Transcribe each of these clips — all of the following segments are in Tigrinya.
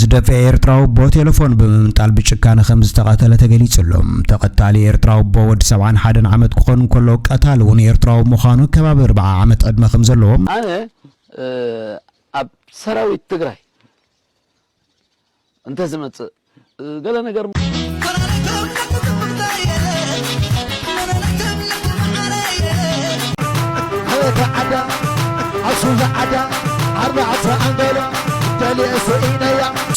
ዝደፍአ ኤርትራዊ ኣቦ ቴሌፎን ብምምንጣል ብጭካነ ከም ዝተቐተለ ተገሊጹ ኣሎ። ተቐታሊ ኤርትራዊ ኣቦ ወዲ ሰብዓን ሓደን ዓመት ክኾን እንከሎ፣ ቀታሊ እውን ኤርትራዊ ምዃኑ ከባቢ ኣርብዓ ዓመት ዕድመ ከም ዘለዎ ኣነ ኣብ ሰራዊት ትግራይ እንተዝመጽእ ገለ ነገር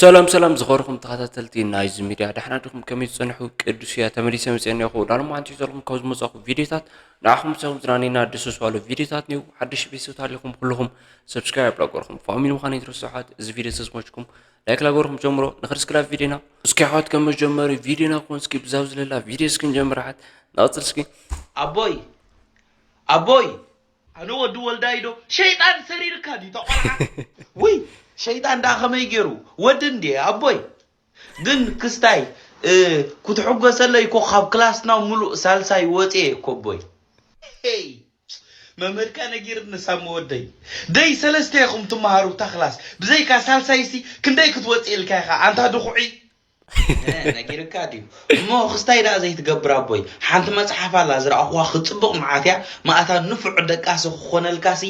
ሰላም ሰላም ዝኸበርኩም ተኸታተልቲ ናይዚ ሚድያ፣ ደሕና ዲኹም? ከመይ ትጸንሑ? ቅዱስ እያ ተመሊሰ መጽአ እኒአኹ። ዳሎም ሓንቲ ዘለኹም ካብ ዝመጻኹ ቪድዮታት ንዓኹም ሰብ ዝናነይና ደስ ዝባሉ ቪድዮታት እኒው። ሓድሽ ቤተሰብ ታሊኹም ኩልኹም ሰብስክራይብ ላገርኩም ፋሚሊ ምዃን ይትረስሑ ኣሕዋት። እዚ ቪድዮ ተዝመችኩም ላይክ ላገርኩም ጀምሮ። ንኽርስክላ ቪድዮና እስኪ ኣሕዋት ከም መጀመሪ ቪድዮና ኮን እስኪ ብዛብ ዝለላ ቪድዮ እስኪ ንጀምር ኣሕዋት። ንቐጽል እስኪ። ኣቦይ ኣቦይ ኣነ ወዲ ወልዳይ ዶ ሸይጣን ሰሪርካ ድዩ ተቆልዓ? ውይ ሸይጣን ዳ ከመይ ገይሩ ወዲ እንዴ ኣቦይ። ግን ክስታይ ክትሕጎሰለይ እኮ ካብ ክላስና ሙሉእ ሳልሳይ ወፅየ እኮ ኣቦይ። ሄይ መምህርካ ነጊርኒ ሳሚ ወደይ። ደይ ሰለስተ ኢኹም ትመሃሩ እታ ክላስ ብዘይካ ሳልሳይሲ ክንደይ ክትወፅእ ኢልካ ኢኻ ኣንታ ድኹዒ። ነጊርካ ድዩ እሞ ክስታይ ደኣ ዘይትገብር ኣቦይ። ሓንቲ መፅሓፍ ኣላ ዝረኣኹዋ ክትፅብቕ መዓት እያ። ማእታ ንፉዕ ደቃሲ ክኾነልካሲ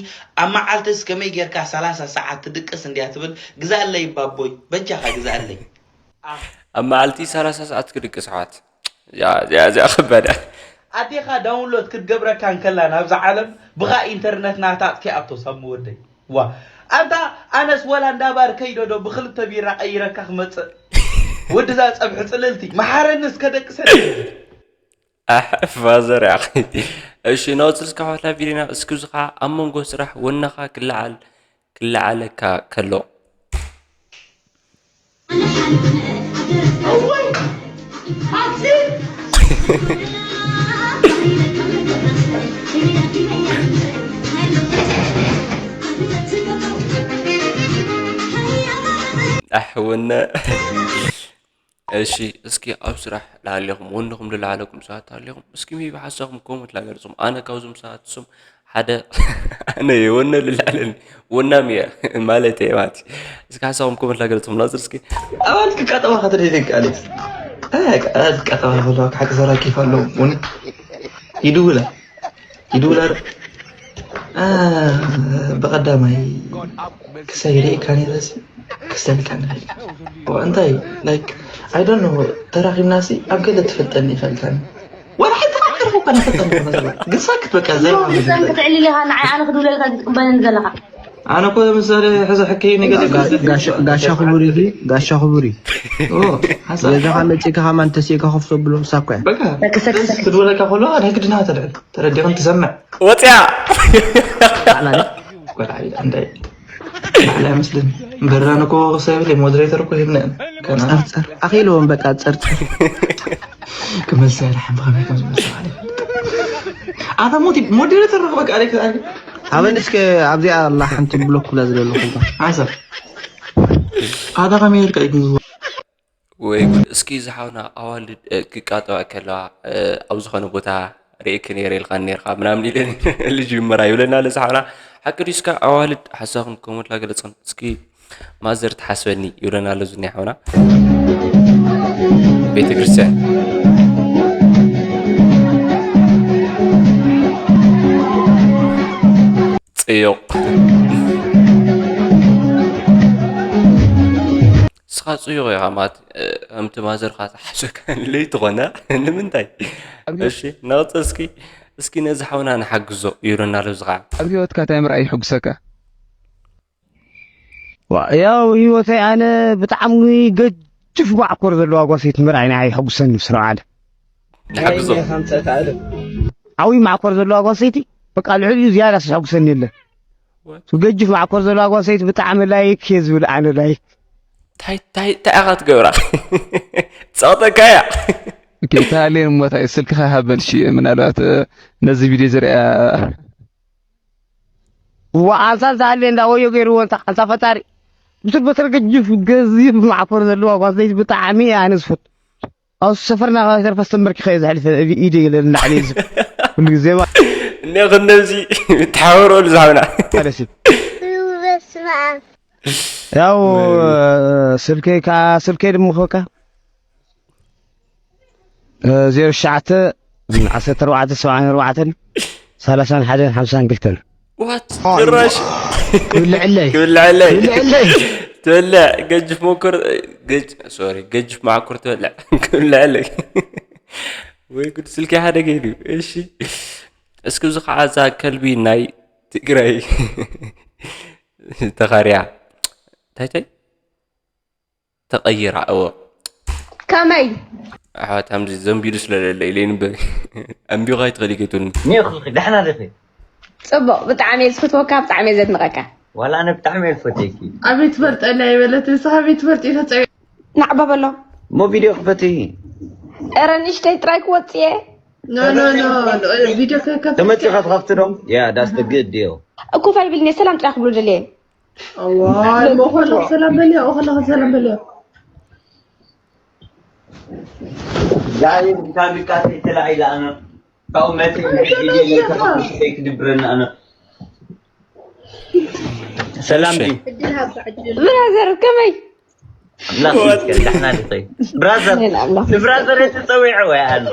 ኣብ መዓልትስ ከመይ ጌርካ ሰላሳ ሰዓት ትድቅስ እንድያ ትብል። ግዛለይ ባቦይ በጃኻ ግዛለይ። ኣብ መዓልቲ ሰላሳ ሰዓት ክድቅስ ኣሕዋት እዚኣ እዚኣ ከበዳ። ኣዴኻ ዳውንሎድ ክትገብረካ እንከላ ናብዛ ዓለም ብኻ ኢንተርነትና ኣታጥፊኣቶ ሳሚ ወደይ። ዋእ ኣንታ ኣነስ ወላ እንዳ ባር ከይደ ዶ ብኽልተ ቢራ ቀይረካ ክመጽእ ወድዛ ጸብሒ ጽልልቲ መሓረኒ እስከ ደቅሰኒ። ኣሕ ፋዘር ያኺ። እሺ ነቕጽል እስከ ኣሕዋትና ቪድዮና እስኪ እዚ ኸዓ ኣብ መንጎ ስራሕ ወነኻ ክለዓል ክለዓለካ ከሎ። ኣሕ ወነ እሺ እስኪ ኣብ ስራሕ ላሃለኹም ወንድኹም ልላሃለኩም ሰባት ሃለኹም እስኪ maybe ሓሳኹም comment ላገርጹም ኣነ ካብዞም ሰባት እሶም ሓደ ኣነ እየ ወነ ልላሃለኒ ወናም እየ ማለት እየ ማለት እስኪ ሓሳኹም comment ላገርጹም ናጽር እስኪ ኣባል ክቃጠባ ከተደይ ደቂ ኣሌክስ ኣባል ክቃጠባ ከለዋ ሓቂ ሰራ ኬፍ ኣለዎም ወነ ይድውላ ይድውላ ብቐዳማይ ክሳይ ርኢካ ነይረሲ ክሰልካ ንኽእል ኢና እንታይ like I don't know ተራኺብናሲ ኣብ ገለ ትፈልጠኒ ኢኻ ኢልካኒ ዋላ ሓንቲ ካብ ተረኹ እኳ ንፈልጠኒ እኮ መሰላ ግን ሳክት በቃ ዘረባ ብሰንኪ ትዕልል ኢኻ ንዓይ ኣነ ክድውለልካ ኣይትቅበለኒ ዘለኻ ኣነ እኮ ለምሳሌ ሕዚ ሕክይ ነገር ጋሻ ክቡር እዩ ጋሻ ክቡር እዩ ገዛኻ መፂእካ ከማን ተሲእካ ኮፍ ዘብሎ ንሳ እኮ እያ በቃ ክድወለካ ከሎ ናይ ግድና ተድዕል ተረዲኽን ትሰምዕ ወፅያ ባዕላ ቆልዓ ኢላ እንታይ ባዕላ ኣይመስልን በራን እኮ ክሳብ ኢለ ሞደሬተር እኮ ሂብና ኢና ጸርጸር ኣኺልዎም በቃ ጸርጸር ክመልሳ ኢላ ሓንቲ ከመይ ከም ዝመልሳ ማለት ኣታ ሞቲ ሞደሬተር ረኽበካ ኣለ ክሳብ ኣበል እስከ ኣብዚኣ ኣላ ሓንቲ ብሎክ ክብላ ዝደለኹ ሓንሳብ ኣታ ከመይ ጌርካ እዩ ግን ዝዋ- ወይ ጉድ እስኪ ዝሓውና ኣዋልድ ክቃጠዋ ከለዋ ኣብ ዝኾነ ቦታ ርእክ ነይረ ኢልካ ነርካ ምናምን ኢለ ልጅ ይመራ ይብለና ኣሎ ዝሓውና ሓቂ ድዩ እስካ ኣዋልድ ሓሳኹም ኮመንት ላገለጽን እስኪ ማዘር ትሓስበኒ ይብለና ኣሎ ዝኒ ሓውና ቤተ ክርስቲያን ጽዮቕ ንስኻ ጽዩቕ ኢኻ ማለት ከምቲ ማዘርካ ዝሓሰካ ለይቲ ኾነ ንምንታይ እሺ ነቕጽል እስኪ እስኪ ነዚ ሓውና ንሓግዞ ይብለና ኣሎ እዚ ኸዓ ኣብ ህይወትካ እንታይ ምርኣይ ይሕጉሰካ ያው ህይወተይ ኣነ ብጣዕሚ ገጅፍ ማዕኮር ዘለዋ ጓሰይቲ ምርኣይ ናይ የሐጉሰኒ ብስርዓት ንሓግዞ ዓብይ ማዕኮር ዘለዋ ጓሰይቲ በቃ ልዕሊኡ ዝያዳ የሐጉሰኒ የለን ገጅፍ ማዕኮር ዘለዋ ጓሰይቲ ብጣዕሚ ላይክ እየ ዝብል ኣነ ላይክ እንታይ እንታይ እንታይ ኢኻ ትገብራ ጸቕጠካ እያ እንታይ ኣለን እሞ እንታይ ስልክኻ ሃበን እሺ ምናልባት ነዚ ቪድዮ ዝሪኣ ዋዓንሳ እንተሃልየ እንዳ ወዮ ገይርዎ እንታ ሓንሳ ፈጣሪ ብትር በተር ገጅፍ ገዚፍ ማዕኮር ዘለዋ ጓል ኣንስተይቲ ብጣዕሚ እየ ኣነ ዝፈቱ ኣብዚ ሰፈርና ካብ ተርፈስ ተንበርኪኸ እየ ዘሕልፈ ኢደ ገለ ንላዕሊ እዩ ዝብል ኩሉ ግዜ ማ እኒኦ ክንደዚ ተሓበረሉ ዝሓብና ማለት እዩ በስመ ኣብ ያው ስልከይ ከዓ ስልከይ ድምኾካ ዜሮ ትሽዓተ ዓሰርተ ኣርባዕተ ሰብዓን ኣርባዕተን ሰላሳን ሓደን ሓምሳን ክልተን። ዋት ጭራሽ ክብልዕለይ ክብልዕለይ ክብልዕለይ ትበልዕ ገጅፍ መኩር ገጅ ሶሪ ገጅፍ መዓኩር ትበልዕ ክብልዕለይ። ወይ ጉድ፣ ስልኪ ሓደ ገይሩ። እሺ እስኪ እዚ ከዓ እዛ ከልቢ ናይ ትግራይ ተኻርያ ታይታይ ተቐይራ። እዎ ከመይ ኣሕዋት ሃምዚ ዘንቢሉ ስለለለ ኢለ ንበ ኣንቢኻ ይትኽእል ከይትብልኒ። ኒኹልኺ ደሕና ዲኺ? ፅቡቅ ብጣዕሚ እየ ዝፍትወካ ብጣዕሚ እየ ዘድንቀካ ዋላ ኣነ ብጣዕሚ እየ ዝፈትየኪ። ኣበይ ትፈልጠና ይበለት ንስኻ ኣበይ ትፈልጥ ኢለ ፀ ናዕባ በሎ እሞ ቪድዮ ክፈትይ ኧረ ንእሽተይ ጥራይ ክወፅእ እየ ኖ ኖ ኖ ቪድዮ ከከፍ ተመፂኻ ትኸፍቲ ዶ? ያ that's the good deal። እኩፍ ኣይብልኒ ሰላም ጥራይ ክብሉ ደልየ ዋይ ሞ ከለኹ ሰላም በልዮ ኦ ከለኹ ሰላም በልዮ ዛሬ ብታቢቃ ተላዒላ ኣነ ካብኡ መፂ ክድብረና ኣነ ሰላም ድዩ? ብራዘር ከመይ ኣምላኽ ይመስገን ዳሕና ዲኺ? ብራዘር ኣምላኽ ንብራዘር እየ ተፀዊዐ ወይ ኣነ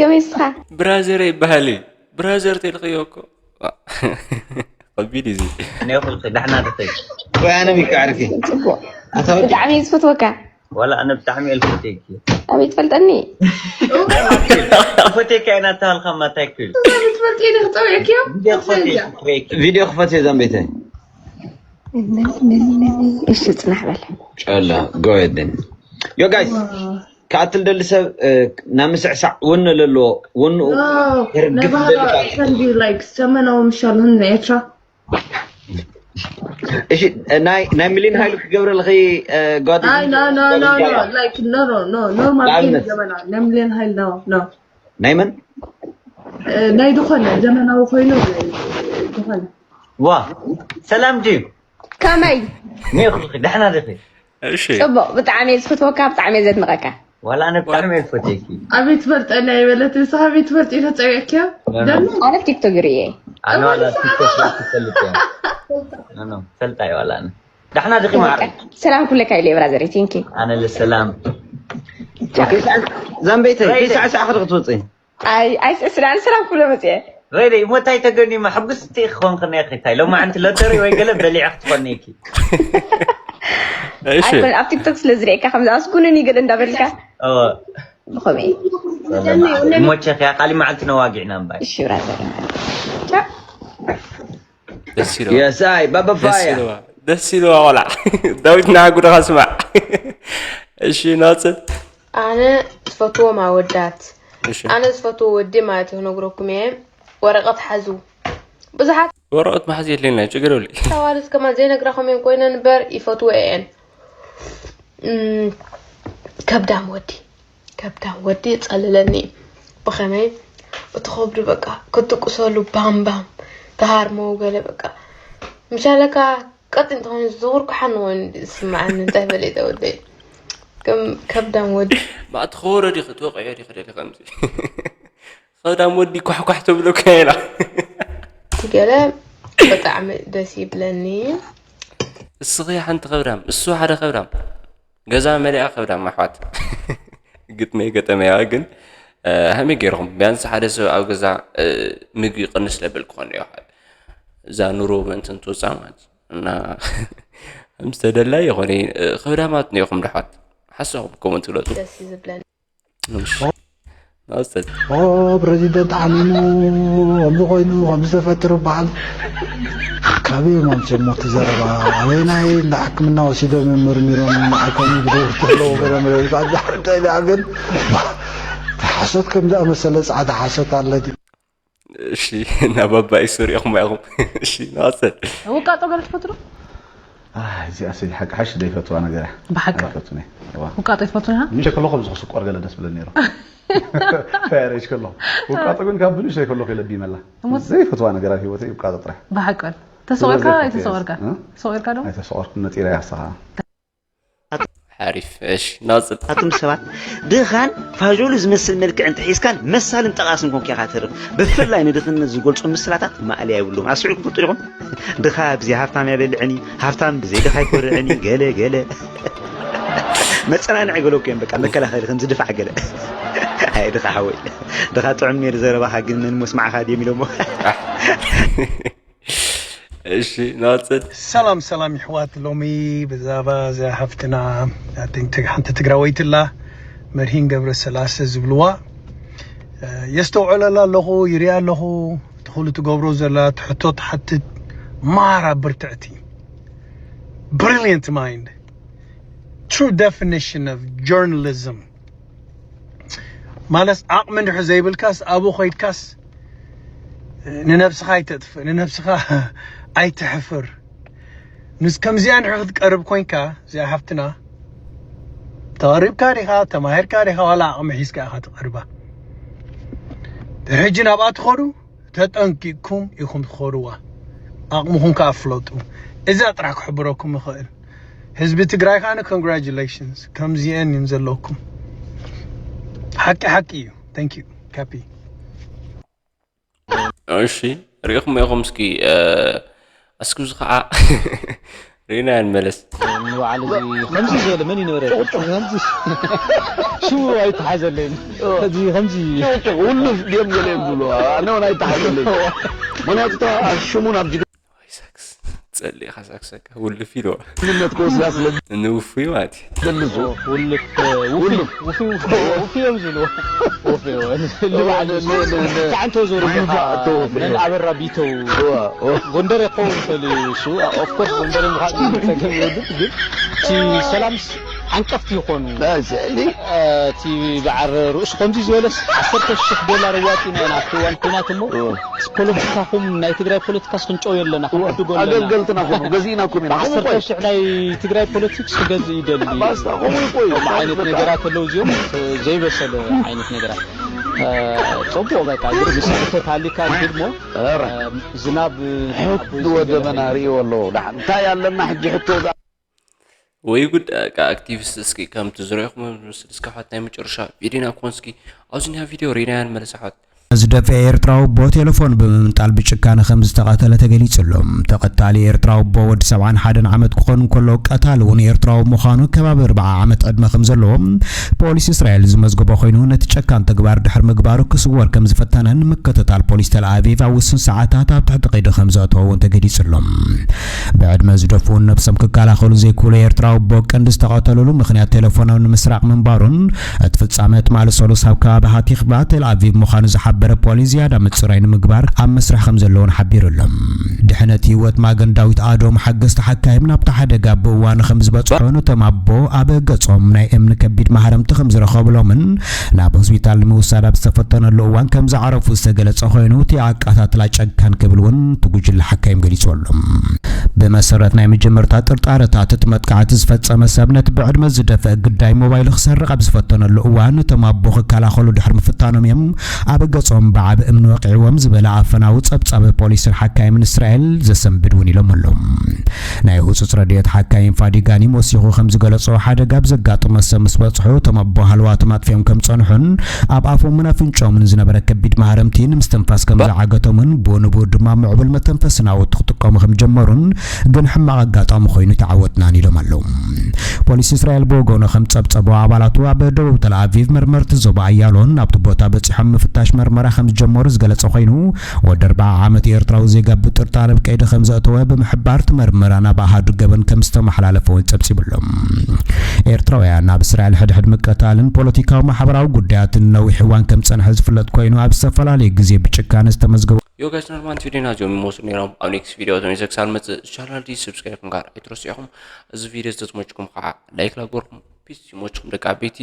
ከመይ ስኻ ብራዘር ይበሃል እዩ። ብራዘር ተልኽዮ እኮ ከቢድ እዩ እዚ። እኔ ኩልኺ ዳሕና ዲኺ? ወይ ኣነ ሚካ ዓርኪ ፅቡቅ ኣታ ወዲ ብጣዕሚ እየ ዝፈትወካ ዋላ ኣነ ብጣዕሚ እየ ዝፈትየኪ። ኣበይ ትፈልጠኒ ፈትየካ ኢና ተሃልካ ማታይ ክብል ትፈልጥ ኢለ ክፀውዕክዮ እንዴ ክፈትየኪ ክበይኪ? ቪድዮ ክፈትዮ ዛምቤተይ እሺ ፅናሕ በል ጨላ ጎየድን ዮ ጋይስ ክኣትል ደሊ ሰብ ናብ ምስዕሳዕ ወነ ለሎ ወንኡ ናይ ባህላ ሰንዲ ላይክ ዘመናዊ ምሻል ህን ኤርትራ እሺ ናይ ናይ ሚሊን ሃይሉ ክገብረልኺ ጓድ ኣይ ኖ ኖ ኖ ኖ ላይክ ኖ ኖ ኖ ኖርማል ጌም ንኣብነት? ዘመናዊ ናይ ሚሊዮን ሃይል ኖ ኖ ናይ መን ናይ ዝኾነ ዘመናዊ ኮይኑ ዝኾነ ዋ ሰላም ድዩ? ከመይ ኒኹልኺ ደሕና ዲኺ? እሺ ፅቡቅ ብጣዕሚ እየ ዝፍትወካ ብጣዕሚ እየ ዘድንቀካ ዋላ ኣነ ብጣዕሚ እየ ዝፈትየኪ። ኣበይ ትፈልጠና ይበለት ንስኻ ኣበይ ትፈልጥ ኢለ ፀዊዕክዮ ደም ኣነ ቲክቶክ ሪየ ኣነ ዋላ ቲክቶክ ራሱ ይፈልጥ እየ። ኣነ ፈልጣ እየ ዋላ ኣነ ዳሕና ዲኺ ማዕረ ሰላም ኩለካ ኢለ ብራዘር ቲንኪ ኣነ ለሰላም ዛምቤተይ ከይሳዕሳዕ ክትወፅእ ኣይስዕስዕን ኣነ ሰላም ክብሎ መፅየ ረይደይ እሞ እንታይ ተገኒማ ሕጉስቲ ክኾንክነ ክታይ ሎማዓንቲ ሎተሪ ወይ ገለ በሊዐ ክትኾኒ ኢኪ እሺ ኣይኮነ ኣብ ቲክቶክ ስለ ዝርእየካ ከምዚ ኣስጉንኒ ገለ እንዳበልካ እወ ብኸመይ ሞቸኽያ ካሊ መዓልቲ ነዋጊዕና እምባይ እሺ ብራዘር ደስ ኢሉ የሳይ ባባ ደስ ፋያ ኢልዋ ደስ ኢልዋ ቆልዓ ዳዊት ንዓጉድኻ ስማዕ እሺ ናፅል ኣነ ዝፈትዎም ኣወዳት እሺ ኣነ ዝፈትዎ ወዲ ማለት እዩ ክነግረኩም እየ ወረቐት ሓዙ ብዙሓት ወረቐት መሓዝ የድልየና እዩ ችግር የብሉ ኣዋልድ ከማን ዘይነግራኹም እየን ኮይነን እምበር ይፈትዎ እየን እም፣ ከብዳም ወዲ ከብዳም ወዲ የፀልለኒ እዩ ብኸመይ እቲ ከብዱ በቃ ክትቁሰሉ ባምባም ተሃርሞ ገለ በቃ ምሻለካ ቀጥ እንተኾይኑ ዝጉርኩሓ ንኾይኑ ዝስምዓኒ እንታይ ፈሊጠ ወደይ ከም ከብዳም ወዲ ማእቲ ከወረዲ ክትወቅዮ ዲ ክደሊ ከምዚ ከብዳም ወዲ ኳሕኳሕ ተብሎ ከይላ ገለ ብጣዕሚ ደስ ይብለኒ እስኺ ሓንቲ ከብዳም እሱ ሓደ ከብዳም ገዛ መሊኣ ከብዳም ኣሕዋት ግጥመ ገጠመያ ግን ሃመይ ገይርኹም ቢያንስ ሓደ ሰብ ኣብ ገዛ ምግቢ ቅንስ ለብል ክኾን እዩ ሓደ እዛ ኑሮ ምእንቲ እንትወፃ ማለት እዩ እና ምስተደላይ ይኾነ ከብዳማት ነይኹም ደሕዋት ሓሳኹም ኮመንት ግለፁ ደስ ዝብለኒ ናውሰድ ኦ ፕረዚደንት ዓሚሙ ከምዚ ኮይኑ ከምዚ ተፈጥሩ በዓል ካበይ እዮም ኣምፅኦሞ እቲ ዘረባ ኣበየናይ እንዳ ሕክምና ወሲዶም እዮም መርሚሮም ንዓይኮኑ ብደውር ተለዎ ገለ መለ ባዛ ሕርቀ ኢላ ግን ሓሶት ከም ዝኣመሰለ ፃዕዳ ሓሶት ኣለቲ እሺ ናብ ኣባይ ሱር ኢኹም ኢኹም እሺ ናውሰድ ውቃጦ ገለ ትፈትሉ እዚኣ ስል ሓቂ ሓሽ ዘይፈትዋ ነገር እያ ብሓቂ ኣይፈቱን እየ እዋ ውቃጦ ትፈትሉ ኢና ንእሽተይ ከለኹ ኣብዚ ክስቆር ገለ ደስ ብለኒ ነይሩ ፈያረሽ ከለኹ ውቃጦ ግን ካብ ብንእሽተይ ከለኹ የለብይመላ ዘይፈትዋ ነገራት ህይወተይ ውቃጦ ጥራሕ ብሓቂ ተሰቆርካ ኣይተሰቆርካ እ? ተሰቆርካ ዶ ኣይተሰቆርኩ ነፂራ ያስኻ ሓሪፍ። እሺ፣ ናጽል። ኣቱም ሰባት፣ ድኻን ፋጆሉ ዝመስል መልክዕ እንተሒዝካን መሳልን ጠቓስን ኮንካ ኢኻ ተርፍ። ብፍላይ ንድኽነት ዝገልጹ ምስላታት ማእለያ የብሉም። ኣስዒኩም ትፈልጡ ዲኹም? ድኻ ብዘይ ሃብታም ኣይበልዕን እዩ፣ ሃብታም ብዘይ ድኻ ኣይኮርዕን እዩ፣ ገለ ገለ። መጸናንዒ ገለ እኮ እዮም፣ በቃ መከላኸሊ ከምዚ ድፋዕ ገለ። ኣይ ድኻ ሓወይ፣ ድኻ ጥዑም ነይሩ ዘረባኻ፣ ግን መን መስማዕኻ ድዮም ኢሎሞ። እሺ፣ ናጽል። ሰላም ሰላም ይሕዋት፣ ሎሚ ብዛዕባ እዛ ሓፍትና፣ I think፣ ሓንቲ ትግራወይቲ ኣላ፣ መርሂን ገብረ ስላሰ ዝብልዋ። የስተውዕለላ ኣለኹ፣ ይሪኣ ኣለኹ፣ እቲ ኩሉ ትገብሮ ዘላ፣ እቲ ሕቶ ትሓትት፣ ማራ ብርትዕቲ፣ brilliant mind, true definition of journalism። ማለት ዓቕሚ እንድሕር ዘይብልካስ ኣብኡ ኸይድካስ ንነብስኻ ኣይተጥፍእ፣ ንነብስኻ ኣይተሕፍር። ንስ ከምዚኣ እንድሕር ክትቀርብ ኮንካ፣ እዚኣ ሓፍትና፣ ተቐሪብካ ዲኻ፣ ተማሂርካ ዲኻ፣ ዋላ ዓቕሚ ሒዝካ ኢኻ ትቐርባ። ሕጂ ናብኣ ትኸዱ፣ ተጠንቂቕኩም ኢኹም ትኸድዋ። ዓቕምኹም ከኣ ፍለጡ። እዛ ጥራሕ ክሕብረኩም እኽእል። ህዝቢ ትግራይ ከኣ congratulations፣ ከምዚአን እየን ዘለኩም። ሓቂ ሓቂ እዩ። Thank you ካፒ። እሺ፣ ሪኢኹም ኢኹም እስኪ፣ እ፣ እስኪ እዚ ከዓ ሪኢና ንመለስ። ንባዕሉ እዚ ከምዚ ዝበለ መን ይነበረ? ከምዚ ሽሙ ኣይተሓዘለይን። እዚ ከምዚ ጭቕጭቕ፣ ውልፍ ድዮም ገለ ይብሉ። ኣነ እውን ኣይተሓዘለይን። ምኽንያቱ እታ ሽሙ ናብ ጅግ- ወይ ሳክስ፣ ጸሊእኻ ሳክሰካ ውልፍ ኢልዎ። መንነት ክወስዳ ስለ ንውፉይ ማለት እዩ። ዝደልሱ። ውልፍ፣ ውፉይ፣ ውፉይ፣ ውፉይ እዮም ዝብልዎ። ውፉይ እዮም። ንባዕሉ ን-፣ ን-፣ ን-፣ ሳዕንቶ ዞሩ ብዙ ዲኻ? ተወፍዮ። ነን ኣበራ ቢተው። እዋ፣ እዋ። ጎንደር ይኸውን ይኽእል እዩ እሱ። Of course ጎንደር ምዃን ጸገም የብሉን፣ ግን እቲ ሰላምስ ዓንቀፍቲ ይኾኑ። በስ፣ እዚ እቲ በዓል ርእሱ ከምዚ ዝበለስ ዓሰርተ ሽሕ ዶላር ኣዋጺና ኢና ኣብቲ እዋን ኲናት እሞ፣ እዋ። ፖለቲካኹም ናይ ትግራይ ፖለቲካስ ክንጨው የለና፣ እዋ። ክንዕድጎ ኣለና። ኣገልገልትና ኾኑ፣ ገዚእናኩም ኢና። ኹም ዓሰርተ ሺሕ ናይ ትግራይ ፖለቲክስ ክገዝእ ይደሊ። ባስታ፣ ኹም ይቆዩ። ከምኡ ዓይነት ባስታ። ነገራት ኣለዉ እዚኦም ዘይበሰለ ዓይነት ነገራት። እ፣ ጽቡቕ በቃ፣ ግን ምስ ሕቶ ታሊካ እንሂድ እሞ፣ ኧረ። እ፣ ዝናብ ሕቶ ኣቦይ ወደበና ዝገበረ ርእይዎ ኣለዎ። ደሓን እንታይ ኣለና ሕጂ ሕቶ ዛ- ወይ ጉድ፣ በቃ ኣክቲቪስት፣ እስኪ ከምቲ ዝረእኹም ምስል እስከ ሓት ናይ መጨረሻ ቪዲዮና ክኾን እስኪ ኣብዚ ኒያ ቪዲዮ ሪናያ ንመለስ ኣሕዋት። ዝደፍአ ኤርትራዊ ኣቦ ቴሌፎን ብምምንጣል ብጭካነ ከም ዝተቐተለ ተገሊጹ ኣሎ። ተቐታሊ ኤርትራዊ ኣቦ ወዲ ሰብዓን ሓደን ዓመት ክኾን እንከሎ ቀታሊ እውን ኤርትራዊ ምዃኑ ከባቢ ኣርብዓ ዓመት ዕድመ ከም ዘለዎ ፖሊስ እስራኤል ዝመዝገቦ ኮይኑ ነቲ ጨካን ተግባር ድሕሪ ምግባሩ ክስወር ከም ዝፈተነን ምክትታል ፖሊስ ተል ኣቪቭ ኣብ ውሱን ሰዓታት ኣብ ትሕቲ ቀይዲ ከም ዘእተዎ እውን ተገሊጹ ኣሎ። ብዕድመ ዝደፍኡን ነብሶም ክከላኸሉ ዘይክእሉ ኤርትራዊ ኣቦ ቀንዲ ዝተቐተሉሉ ምኽንያት ቴሌፎኖም ንምስራቕ ምንባሩን እቲ ፍጻመ ትማሊ ሰሉስ ኣብ ከባቢ ሃቲኽባ ቴል ኣቪቭ ምዃኑ ዝሓበረ ፖሊስ ዝያዳ ምጽራይ ንምግባር ኣብ መስርሕ ከም ዘለውን ሓቢሩ ኣሎ። ድሕነት ህይወት ማገን ዳዊት ኣዶም ሓገዝቲ ሓካይም ናብቲ ሓደጋ ብእዋኑ ከም ዝበጽሑ ነቶም ኣቦ ኣብ ገጾም ናይ እምኒ ከቢድ ማህረምቲ ከም ዝረኸብሎምን ናብ ሆስፒታል ንምውሳድ ኣብ ዝተፈተነሉ እዋን ከም ዝዓረፉ ዝተገለጸ ኮይኑ እቲ ኣቃታትላ ጨካን ክብል እውን እቲ ጉጅለ ሓካይም ገሊጹ ኣሎ። ብመሰረት ናይ መጀመርታ ጥርጣረታት እቲ መጥቃዕቲ ዝፈጸመ ሰብ ነቲ ብዕድመ ዝደፍአ ግዳይ ሞባይሉ ክሰርቕ ኣብ ዝፈተነሉ እዋን እቶም ኣቦ ክከላኸሉ ድሕሪ ምፍታኖም እዮም ኣብ ገጾም ብዓቢ እምኒ ወቂዕዎም ዝበለ ኣፈናዊ ጸብጻብ ፖሊስን ሓካይምን እስራኤል ዘሰንብድ እውን ኢሎም ኣለዉ። ናይ ህጹጽ ረድኤት ሓካይም ፋዲ ጋኒም ወሲኹ ከም ዝገለጾ ሓደጋ ኣብ ዘጋጠመ ሰብ ምስ በጽሑ እቶም ኣቦ ሃለዋቶም ኣጥፊኦም ከም ጸንሑን ኣብ ኣፎምን ኣፍንጫኦምን ዝነበረ ከቢድ ማህረምቲ ንምስትንፋስ ከም ዝዓገቶምን ብኡ ንብኡ ድማ ምዕቡል መተንፈሲ ናውቲ ክጥቀሙ ከም ጀመሩን ግን ሕማቕ ኣጋጣሚ ኮይኑ ተዓወትናን ኢሎም ኣለዉ። ፖሊስ እስራኤል ብወገኑ ከም ጸብጸቦ ኣባላቱ ኣብ ደቡብ ተል ኣቪቭ መርመርቲ ዞባ ኣያሎን ናብቲ ቦታ በጺሖም ምፍታሽ መርመራ ከም ዝጀመሩ ዝገለጸ ኮይኑ ወዲ ኣርብዓ ዓመት ኤርትራዊ ዜጋ ብጥርጣረ ኣብ ቀይዲ ከም ዘእተወ ብምሕባር እቲ መርመራ ናብ ኣሃዱ ገበን ከም ዝተመሓላለፈ እውን ጸብጺቡ ኣሎ። ኤርትራውያን ኣብ እስራኤል ሕድሕድ ምቅታልን ፖለቲካዊ ማሕበራዊ ጉዳያትን ነዊሕ እዋን ከም ጸንሐ ዝፍለጥ ኮይኑ ኣብ ዝተፈላለዩ ግዜ ብጭካነ ዝተመዝገቡ Yo guys፣ ኖርማል ቪዲዮና እዚኦም ይመስሉ ነይሮም። ኣብ ኔክስት ቪዲዮ ተመልሰ ክሳብ መጽእ ቻናል ዲ ሰብስክራይብ ምግባር ኣይትረስዑ ኢኹም። እዚ ቪዲዮ ዝተመችኩም ከዓ ላይክ ላግበርኩም። ፒስ ይመችኩም ደቂ ዓበይቲ።